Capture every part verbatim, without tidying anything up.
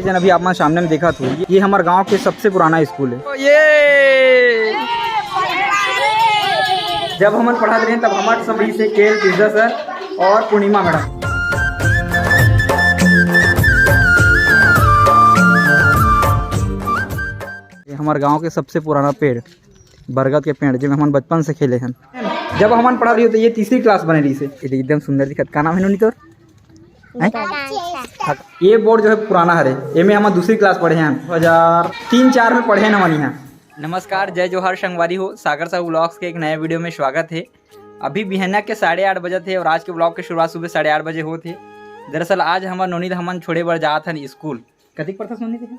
जन अभी आप मन सामने में देखत हो, ये हमार गांव के सबसे पुराना स्कूल है। ये जब हमन पढ़त रहे तब हमार सब रहिस हे केएल तिरजा सर और पूर्णिमा मैडम। ये हमार गांव के सबसे पुराना पेड़, बरगद के पेड़, जेमे हमन बचपन से खेले हन। जब हमन पढ़त रहिस तो ये तीसरी क्लास बने रहिस हे। ये देख, एकदम सुंदर दिखत। का नाम है नोनी तोर? हैं? आकांक्षा। ये बोर्ड जो है पुराना हरे, एमे हमन दूसरी क्लास पढ़े हन, दो हज़ार तीन चार में पढ़े हन हमन यहाँ। नमस्कार, जय जोहार संगवारी हो, सागर साहू व्लॉग्स के एक नया वीडियो में स्वागत है। अभी बिहनिया के साढ़े आठ बजे थे और आज के व्लॉग के शुरुआत सुबह साढ़े आठ बजे होत हे। दरअसल आज हमर नोनी ल हमन छोड़े बर जात हन स्कूल। कतिक पढ़थस नोनी तेहा?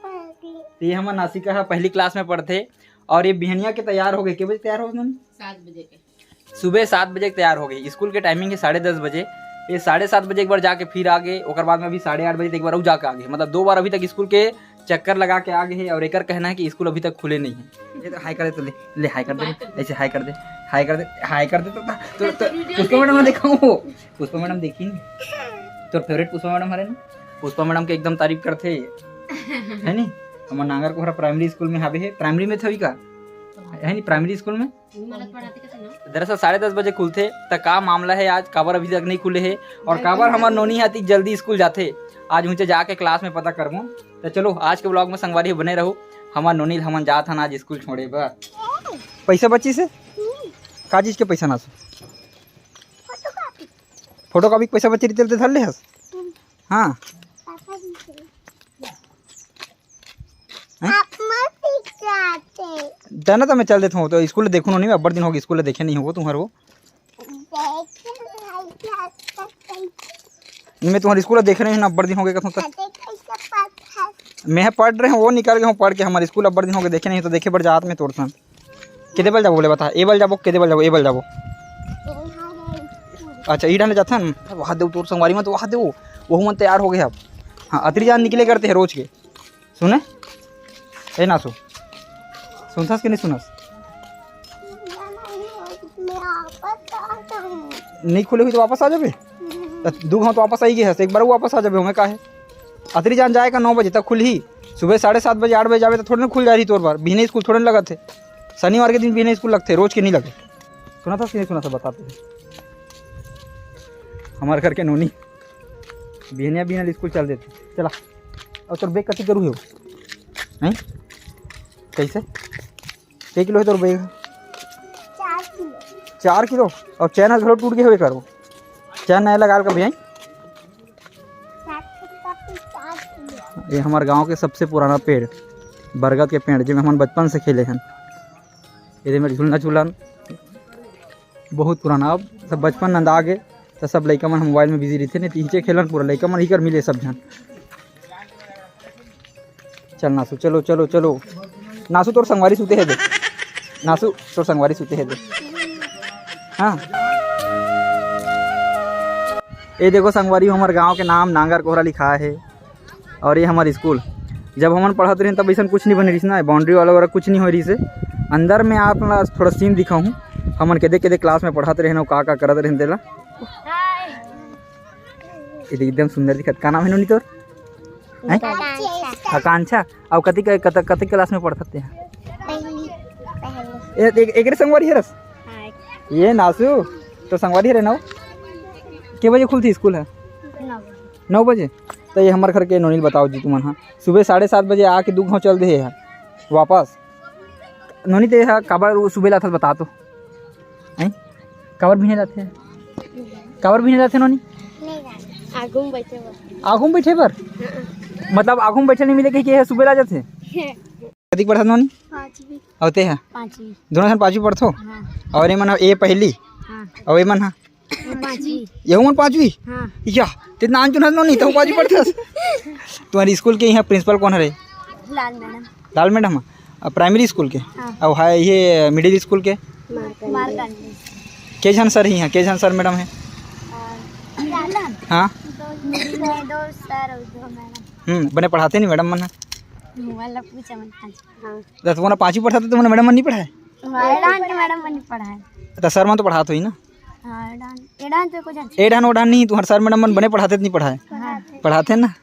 पहली। तो ये हमर नासिका ह, पहली क्लास में पढ़थे और ये बिहनिया के तैयार हो गे। के बजे तैयार हो नोनी? सात बजे के। सुबह सात बजे के तैयार हो गे। स्कूल के टाइमिंग है साढ़े दस बजे। ये साढ़े सात बजे एक बार जाके फिर आ गे, ओकर बाद में अभी साढ़े आठ बजे तो एक बार अउ जाके आ गे, मतलब दो बार अभी तक स्कूल के चक्कर लगा के आ गे हे। और एकर कहना है कि स्कूल अभी तक खुले नहीं है। ये तो हाय कर दे, तो ले, ले हाय कर दे, ऐसे हाय कर दे, हाय कर दे, हाय कर दे। तो, तो, तो पुष्पा मैडम ला देखाओ, पुष्पा मैडम देखी नहीं, तोर फेवरेट पुष्पा मैडम हरे ना, पुष्पा मैडम के एकदम तारीफ करथे, है नी? हमर नांगर कोहरा प्राइमरी स्कूल में हावे हे, प्राइमरी में थवी का, है नी, प्राइमरी स्कूल में। दरअसल साढ़े दस बजे खुलथे, त का मामला है आज, काबर अभी तक नहीं खुले हे और काबर हमर नोनी ह अतिक जल्दी स्कूल जाथे, आज उहें जाके क्लास में पता करबो। त चलो, आज के व्लॉग में संगवारी हो बने रहो। हमर नोनी ल हमन जात हन आज स्कूल छोड़े बर। पैसा बचिस हे? का चीज के पैसा नासू? फोटोकॉपी के पैसा बचे रहिते, तेल ते धर ले हस। हाँ। पापा जी से। हैं? आप मत पिटाते। दाना तो मैं चल देता हूँ, तो स्कूल देखो नहीं, अब्बड़ दिन हो गए स्कूल देखे नहीं हो तुम्हारे वो। देखे नहीं, आज तक कहीं मैं तुम्हारे स्कूल देखे नहीं हूँ, अब्बड़ दिन हो गए कसम तक। कते कैसे पढ़ मैं पढ़ रहे हूँ, वो निकाल के हूँ पढ़ के, हमारे स्कूल अब्बड़ दिन हो गए देखे नहीं, तो देखे बर जात में तोर सन। केदे बल जाबो बोले बता, ए बल जाबो, केदे बल जाबो, ए बल जाबो। अच्छा, ई डाले जाथन, वहाँ देव तोर संगवारी में तो वहाँ देव, वहू मन तैयार हो गए अब। हाँ, अतरी जान निकले करते हैं रोज के। सुने? ए नासू, सुनथस कि नहीं सुनस? नहीं खुले हुई तो वापस आ जाबे। त दू घाव तो वापस आई गए हस, एक बार वो वापस आ जाबे, हमें का है? अतरी जान जाए का नौ बजे तक खुलही, सुबह साढ़े सात बजे, आठ बजे जाबे तो थोड़े ना खुल जा रही तोर बार। बिहने स्कूल थोड़े ना लगत हे, शनिवार के दिन बिहने स्कूल लगथे, रोज के नहीं लगे। सुनथस कि नहीं सुनस बताते हैं। हमारे घर के नोनी बिहनिया बिहनिया स्कूल चल देते। चला, और तोर बैग कति करू हो? नहीं, कैसे? के किलो है तोर बैग? चार किलो। चार किलो? और चैन घलो टूट गए हुए करो। चैन नया लगा कर भैया। ये हमारे गांव के सबसे पुराना पेड़, बरगद के पेड़, जेमे हमन बचपन से खेले हन। एदे में झूलना झूलन बहुत पुराना, अब सब बचपन नंदा गे, तो सब लइका मन मोबाइल में बिजी रहिथे, नहीं तो इहिचे खेलन पूरा लइका मन इकर मिले सब झन। चल नासू, चलो, चलो, चलो। नासू तोर संगवारी सुते हे दे। नासू तोर संगवारी सुते हे दे। हाँ। ए देखो संगवारी, हमर गांव के नाम नांगर कोहरा लिखा है और ये हमर स्कूल। जब हमन पढ़त रहेन तब अइसन कुछ नहीं बने रहिस ना, बाउंड्री वाला वगैरह कुछ नहीं होए रहिस हे। अंदर में आप ला थोड़ा सीन दिखाहूँ, हमन केदे केदे क्लास में पढ़त रहेन अउ का का करत रहेन तेला। ये देख, एकदम सुंदर दिखत। का नाम है नोनी तोर? हैं? आकांक्षा। आकांक्षा। अउ कति क-, कत-, कति क्लास में पढ़त हस तेहा? पहली, पहली। ए, एक, एकरे संगवारी हरस? हाँ। ये नासू, तो संगवारी हरे ना वो? के बजे खुलथे स्कूल ह? नौ बजे। नौ बजे? तो ये हमर घर के नोनी ल बताओ जी तुमन ह। सुबह साढ़े सात बजे आके दू घाव चल दे हे वापस। नोनी ते ह काबर वो सुबह लाथस बता तो। हैं? काबर बिहने लाथे? काबर बिहने लाथे नोनी? नहीं जाने। आगू में बैठे बर। आगू में बैठे बर? मतलब आगू में बैठे नहीं मिले कहिके सुबह ला जाथे? कतिक पढ़त नोनी? पाँचवीं। अउ ते ह? पाँचवीं। दोनों झन पाँचवीं पढ़थो? हाँ। और ये मन ह, ये पहली? हाँ। और ये मन ह? पाँचवीं। ये मन पाँचवीं? हाँ। या, तितना आन चुनत नोनी, तो पाँचवीं पढ़थस। तुम्हारे स्कूल के यहाँ प्रिंसिपल कौन हरे? लाल मैडम। लाल मैडम ह? अ, प्राइमरी स्कूल के? हाँ। अउ हाय, ये मिडिल स्कूल के? मारकंडा। के झन सर ही हैं, के झन सर मैडम हैं? अ, हाँ? दो, दो सर और दो मैडम। हम्म, बने पढ़ाते नहीं मैडम मन ह? मोबाइल ला पूछे मन आज। हाँ। त तुम्हारा पाँचवीं पढ़ता तो तुम्हारा मैडम मन नहीं पढ़ाए? हाँ, एडान के मैडम मन नहीं पढ़ाए। त सर मन तो पढ़ात होही ना? हाँ, एडान, एडान तो कुछ अच्छा। एडान ओडान नहीं, तुम्हारे सर मैडम मन बने पढ़ाते तो नहीं पढ़ाए? हाँ। पढ़ाते ना?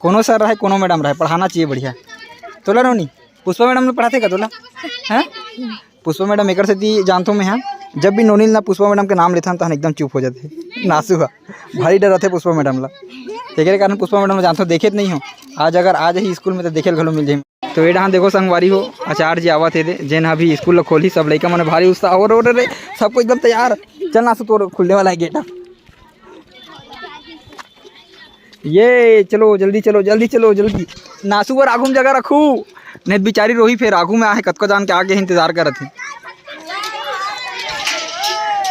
कोनो सर रहे, कोनो मैडम रहे, पढ़ाना चाहिए बढ़िया। तोला नोनी, पुष्पा मैडम ने पढ़ाथे का तोला? हैं? पुष्पा मैडम एकर सेती जानथों मैं, हाँ। जब भी नोनी ना पुष्पा मैडम के नाम लेथन, तहन एकदम चुप हो जाथे। नासू हा, भारी डरथे पुष्पा मैडम ला। तेकरे कारण पुष्पा मैडम ला जानथों, देखे त नहीं हो। आज अगर आ जाही स्कूल में तो देखे ल घलो मिल जाही। तो ये डहान देखो संगवारी हो, आचार्य जी आवत हे दे, जेन अभी स्कूल ला खोलही। सब लइका मन भारी उत्साह हो रे, सबको एकदम तैयार। चल नासू, तोर खुलने वाला है गेट। ये चलो जल्दी, चलो जल्दी, चलो जल्दी। नासू बर आगू में जगह रखू, नहीं तो बिचारी रोही फिर आगू में आहे, कतको जान के आगे इंतजार करत हे।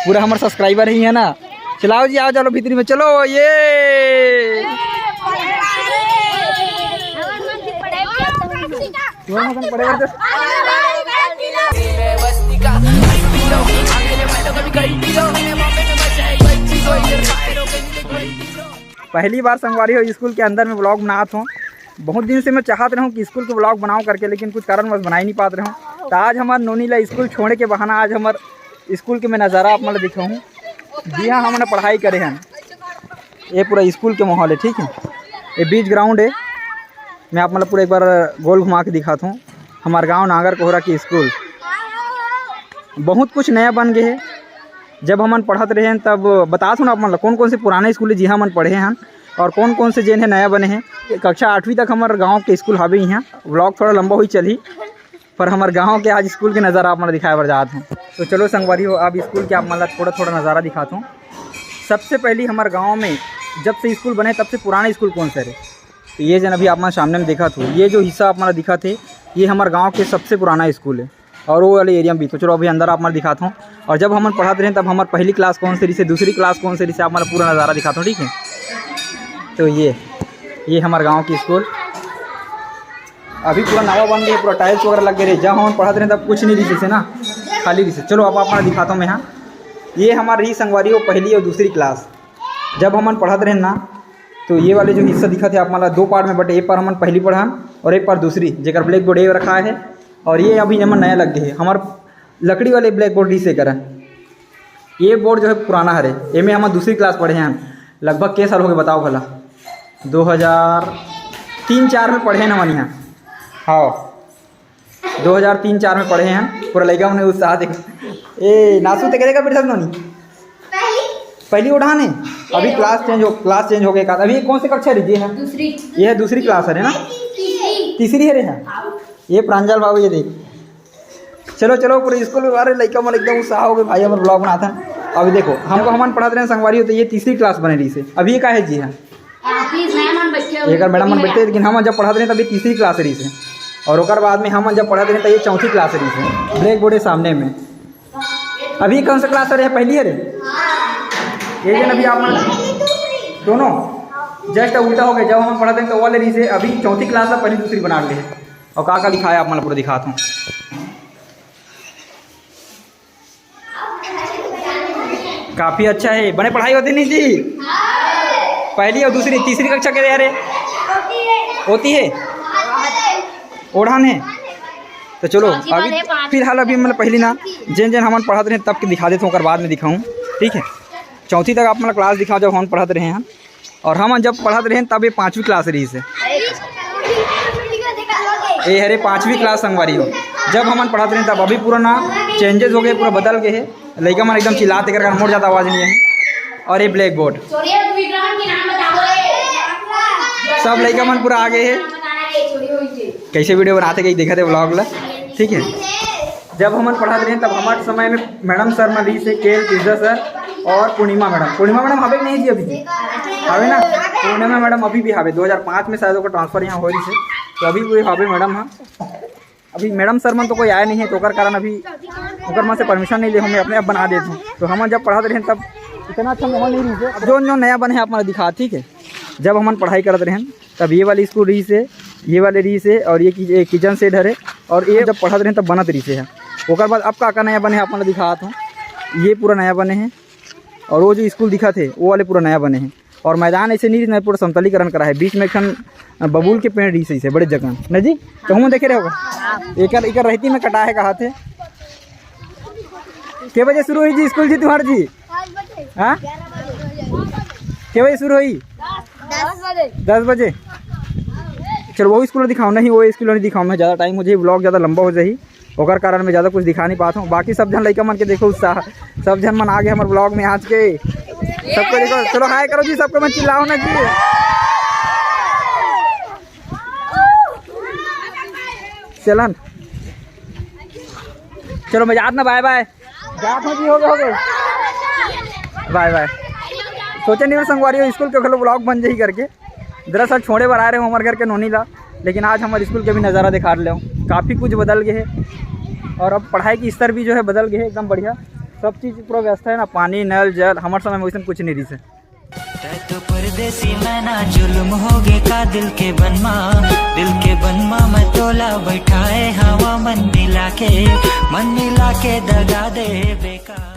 पूरा हमर सब्सक्राइबर ही है ना। चलाओ जी, आओ, चलो भीतरी में चलो। ये पहली बार संगवारी हो स्कूल के अंदर में व्लॉग बनात हों। बहुत दिन से मैं चाहत रहूं कि स्कूल के व्लॉग बनाओ करके, लेकिन कुछ कारणवश बनाई नहीं पात रहूं। तो आज हमार नोनी ला स्कूल छोड़े के बहाना आज हमार स्कूल के मैं नज़ारा आप मन ला दिखाऊं। जी हाँ, हमन पढ़ाई करे हैं। ये पूरा स्कूल के माहौल है, ठीक है। ये बीच ग्राउंड है। मैं आप मन ला पूरा एक बार गोल घुमा के दिखात हों। हमार गांव नागर कोहरा के स्कूल बहुत कुछ नया बन गए है। जब हमन पढ़त रहे हन, तब बतात हों ना आप मन ला, कौन कौन से पुराना स्कूल है जिहाँ हमन पढ़े हन और कौन कौन से जेन है नया बने हैं। कक्षा आठवीं तक हमर गांव के स्कूल हावे इहाँ। व्लॉग थोड़ा लंबा हुई चलही, पर हमर गांव के आज स्कूल के नज़ारा आप मन ला दिखाए बर जात हों। तो चलो संगवारी हो, अब स्कूल के आप मन ला थोड़ा थोड़ा नज़ारा दिखात हों। सबसे पहली हमर गांव में जब से स्कूल बने, तब से पुराना स्कूल कौन सा है? तो ये जन अभी आप मन सामने में देखत हो, ये जो हिस्सा आप मन ला दिखत हे, ये हमर गांव के सबसे पुराना स्कूल है। और वो वाले एरिया में भी। तो चलो अभी अंदर आप मन ला दिखात हों। और जब हमन पढ़त रहे, तब हमर पहली क्लास कौन से रहिसे, दूसरी क्लास कौन से रहिसे, आप मन ला पूरा नज़ारा दिखात हों, ठीक है। तो ये, ये हमर गांव के स्कूल अभी पूरा नवा बन गए, पूरा टाइल्स वगैरह लग गए रहे। जब हमन पढ़त रहे, तब कुछ नहीं रहिसे ना, खाली रहिसे। चलो अब आप मन ला दिखात हों मैं, हाँ। ये हमर रही संगवारी हो पहली और दूसरी क्लास। जब हमन पढ़त रहेन ना, तो ये वाले जो हिस्सा दिखत हे आप मन ला, दो पार्ट में बटे। एक पार हमन पहली पढ़न और एक पार दूसरी, जेकर ब्लैक बोर्ड ये रखा है। और ये अभी हमन नया लग गए है, हमर लकड़ी वाले ब्लैक बोर्ड रहिसे करा। ये बोर्ड जो है पुराना हरे, एमे हमन दूसरी क्लास पढ़े हैं। लगभग के साल हो गए बताओ भला? दो हज़ार तीन चार में पढ़े हैं हमन यहाँ। हाँ, दो हज़ार तीन चार में पढ़े हैं। पूरा लइका मन उत्साह देख। ए नासू, ते करेगा बेटा सब नोनी? पहली। पहली उठान है। अभी क्लास चेंज हो, क्लास चेंज हो गए का। अभी ये कौन से कक्षा रही है? दूसरी। ये है दूसरी क्लास है ना? तीसरी। तीसरी है रे, है। ये प्रांजल बाबू, ये देख। चलो चलो, पूरे स्कूल में बारे लइका मन एकदम उत्साह हो गए भाई, हमर ब्लॉग बनात हन। अभी देखो, हमको हमन पढ़त रहे संगवारी हो, तो ये तीसरी क्लास बने रहिसे। अभी ये का है जी? हाँ, प्लीज मैम मन बैठे हो। एकर मैडम मन बैठे, लेकिन हमन जब पढ़त रहे तब ये तीसरी क्लास रहिसे। और ओकर बाद में हमन जब पढ़त रहे तब ये चौथी क्लास रहिसे, ब्लैक बोर्ड के सामने में। अभी कौन सा क्लास हरे? पहली हरे? ये जन अभी आप मन दोनों जस्ट उल्टा हो गए। जब हमन पढ़त रहे तो वो वाले रहिसे, अभी चौथी क्लास ला पहली दूसरी बना लिए। और का का लिखा है आप मन ला पूरा दिखात हों। काफी अच्छा है, बने पढ़ाई होती नहीं जी? पहली और दूसरी, तीसरी कक्षा के रे होती है, ओढ़ान है। तो चलो अभी फिलहाल अभी मतलब पहली ना, जेन जेन हमन पढ़त रहे तब के दिखा देत हों, ओकर बाद में दिखाऊं, ठीक है। चौथी तक आप मतलब क्लास दिखाओ, जब हमन पढ़त रहे हैं। और हमन जब पढ़त रहेन तब ये पाँचवीं क्लास रहिसे। ए हरे पाँचवीं क्लास संगवारी हो। जब हमन पढ़त रहेन तब अभी पूरा ना चेंजेस हो गए, पूरा बदल गए है। लइका मन एकदम चिल्लात, एकर कारण मोर ज्यादा आवाज नहीं है। और ये ब्लैक बोर्ड, सब लइका मन पूरा आ गए है। कैसे वीडियो बनाते, कहीं देखा थे व्लॉग ला, ठीक है। जब हमन पढ़त रहे तब हमारे समय में मैडम सर मन रहिसे, के एल कृष्णा सर और पूर्णिमा मैडम। पूर्णिमा मैडम हवे कि नहीं जी अभी? हवे ना, पूर्णिमा मैडम अभी भी हवे। दो हज़ार पाँच में शायद ओकर ट्रांसफर यहाँ हो रहिसे, तो अभी भी हवे मैडम। हाँ, अभी मैडम सर मन तो कोई आए नहीं है, तो ओकर कारण अभी ओकर मन से परमिशन नहीं ले, हम अपने आप बना देते हैं। तो हमन जब पढ़त रहे तब इतना अच्छा माहौल नहीं रहिसे। अब जो जो नया बने है आप मन दिखा, ठीक है। जब हमन पढ़ाई करत रहे तब ये वाली स्कूल रहिसे, ये वाले रहिसे, और ये कि-, ये किचन सेट हरे, और ये जब पढ़त रहे तब बनत रहिसे है। ओकर बाद अब का का नया बने है आप मन ला दिखात हों। ये पूरा नया बने है, और वो जो स्कूल दिखत हे वो वाले पूरा नया बने है। और मैदान ऐसे नहीं रहिस, पूरा समतलीकरण करा है। बीच में एक ठन बबूल के पेड़ रहिसे बड़े जगह, न जी? कहूँ देखे रहे होगा, एकर एकर रहती में कटा है, कहा थे। के बजे शुरू हुई जी स्कूल जी तुम्हार जी? हाँ, के बजे शुरू हुई? दस बजे। चलो, वो स्कूल दिखाओ, नहीं, वो स्कूल नहीं दिखाओ, मैं ज़्यादा टाइम हो जाही, ब्लॉग ज़्यादा लंबा हो जाही, ओकर कारण मैं ज़्यादा कुछ दिखा नहीं पाता हूँ। बाकी सब झन लइका मन के देखो उत्साह, सब झन मन आ गे हमर ब्लॉग में आज के। सबको देखो, चलो हाय करो जी, सबको मैं चिल्लाओ ना जी। चलन, चलो मैं जात ना, बाय बाय। जात हो जी, हो गए, हो गए। बाय बाय। सोचे नहीं संगवारी हो, स्कूल के घलो ब्लॉग बन जाही करके। दरअसल छोड़े बर आए रहे हो हमर घर के नोनी ला, लेकिन आज हमर स्कूल के भी नज़ारा दिखा ले। काफ़ी कुछ बदल गए है और अब पढ़ाई की स्तर भी जो है बदल गए है, एकदम बढ़िया। सब चीज़ पूरा व्यवस्था है ना, पानी, नल, जल, हमर समय में वैसन कुछ नहीं रहिस है। तै तो परदेसी, मैं ना जुल्म हो गे का दिल के बनमा, दिल के बनमा मैं तोला बैठाए हवा मन मिला के, मन मिला के दगा दे बेकार।